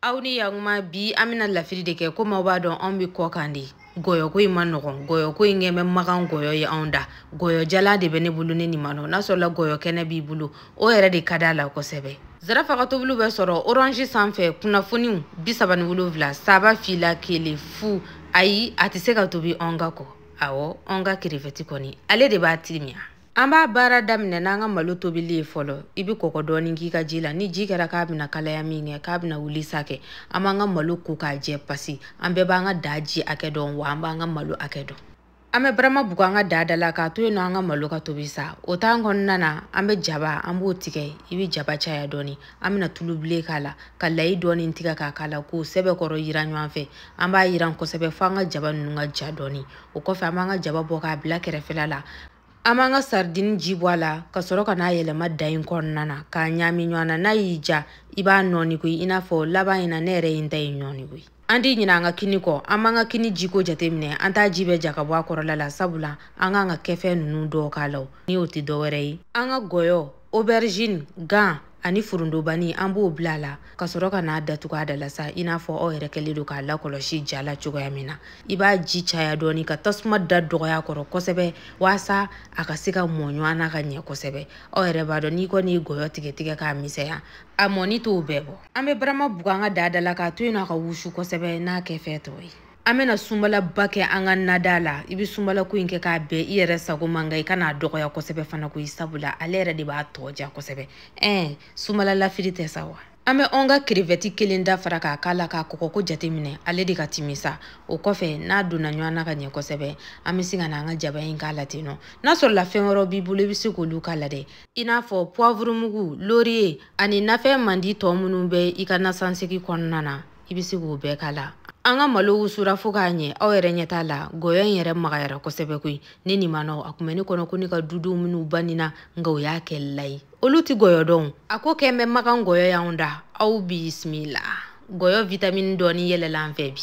Aw ni yakuma bi an bɛna lafili de kɛ komi aw b'a dɔn anw bɛ kɔ kan de. Gɔyɔko in ma nɔgɔn, gɔyɔko in kɛ bɛ makan gɔyɔ ye anw da. Gɔyɔ jalan de bɛ ne bolo ne nin ma nɔ. N'a sɔrɔla gɔyɔ kɛnɛ b'i bolo, o yɛrɛ de ka d'a la kosɛbɛ. Zarafa ka tobiliw bɛ sɔrɔ orange sanfɛ kunnafoniw 37 saba fila kelen fu. Ayi, a tɛ se ka tobi anw ka kɔ. Awɔ, anw ka crevette kɔni, ale de b'a timiya. An b'a baara daminɛ n'an ka malo tobili ye fɔlɔ. I bɛ kɔgɔ dɔɔni k'i ka ji la. Ni ji kɛra k'a bɛna kalaya min kɛ, k'a bɛna wuli sa kɛ, an b'an ka malo ko k'a jɛ pasi. An bɛɛ b'an ka da ji hakɛ dɔn, wa an b'an ka malo hakɛ dɔn. An bɛ barama bugu an ka da da la k'a to yen nɔ an ka malo ka tobi sa. O t'an kɔnɔna na, an bɛ jaba, an b'o tigɛ. I bɛ jaba caya dɔɔni. An bɛna tulu bilen k'a la, ka layi dɔɔni tigɛ k'a k'a la, k'o sɛbɛkɔrɔ yiran ɲɔgɔn fɛ. An b'a yiran kosɛbɛ fo an ka jaba ninnu ka ja dɔɔni. O kɔfɛ, an b'an ka jaba bɔ k'a bila kɛrɛfɛla la. An b'an ka sardine ji bɔ a la ka sɔrɔ ka n'a yɛlɛma da in kɔnɔna na k'a ɲaami ɲɔgɔn na. N'a y'i ja, i b'a nɔɔni koyi, i n'a fɔ laban in na ne yɛrɛ ye n ta in nɔɔni koyi. An tɛ ɲinɛ an ka kini kɔ. An b'an ka kini jiko jateminɛ. An t'a ji bɛɛ ja ka bɔ a kɔrɔla la, sabula an k'an ka kɛfɛn ninnu dɔw k'a la. Ni o tɛ dɔwɛrɛ ye, an ka gɔyɔ, aubergine, gan ani furundobani, an b'o bila a la ka sɔrɔ ka n'a datugu a da la sa, i n'a fɔ aw yɛrɛ kɛlen don k'a lakɔlɔsi ja la cogoya min na. I b'a ji caya dɔɔni ka tasuma da dɔgɔya kɔrɔ kosɛbɛ, walasa a ka se ka mɔ ɲɔgɔn na ka ɲɛ kosɛbɛ. Aw yɛrɛ b'a dɔn n'i kɔni ye gɔyɔ tigɛ tigɛ k'a misɛnya, a mɔni t'o bɛɛ bɔ. An bɛ barama bugu an ka da da la k'a to yen nɔ a ka wusu kosɛbɛ n'a kɛfɛn tɔ ye. An bɛna sunbalaba kɛ an ka nada la. I bɛ sunbalako in kɛ k'a bɛn i yɛrɛ sago ma, nka i kan'a dɔgɔya kosɛbɛ fana koyi, sabula ale yɛrɛ de b'a tɔ ja kosɛbɛ. Sunbala lafili tɛ sa wa? An bɛ anw ka crevette kelen da fara k'a k'a la k'a kɔgɔko jateminɛ, ale de ka timi sa. O kɔfɛ, n'a donna ɲɔgɔn na ka ɲɛ kosɛbɛ, an bɛ se ka n'an ka jaba in k'a la ten nɔ. N'a sɔrɔla fɛn wɛrɛw b'i bolo, i bɛ se k'olu k'a la dɛ, i n'a fɔ poivre mugu, laurier ani nafɛn mandi tɔ minnu bɛ i ka nasansegi kɔnɔna na, i bɛ se k'o bɛɛ k'a la. An ka malo wusura fo k'a ɲɛ, aw yɛrɛ ɲɛ t'a la, gɔyɔ in yɛrɛ magayara kosɛbɛ koyi. Ne nin ma nɔ, a kun bɛ ne kɔnɔ ko ne ka dudenw minnu banina, nka o y'a kɛ layi. Olu tɛ gɔyɔ dɔn. A ko kɛ n bɛ makan gɔyɔ y'anw da. Aw bisimila. Gɔyɔ vitamine dɔɔni yɛlɛla an fɛ bi.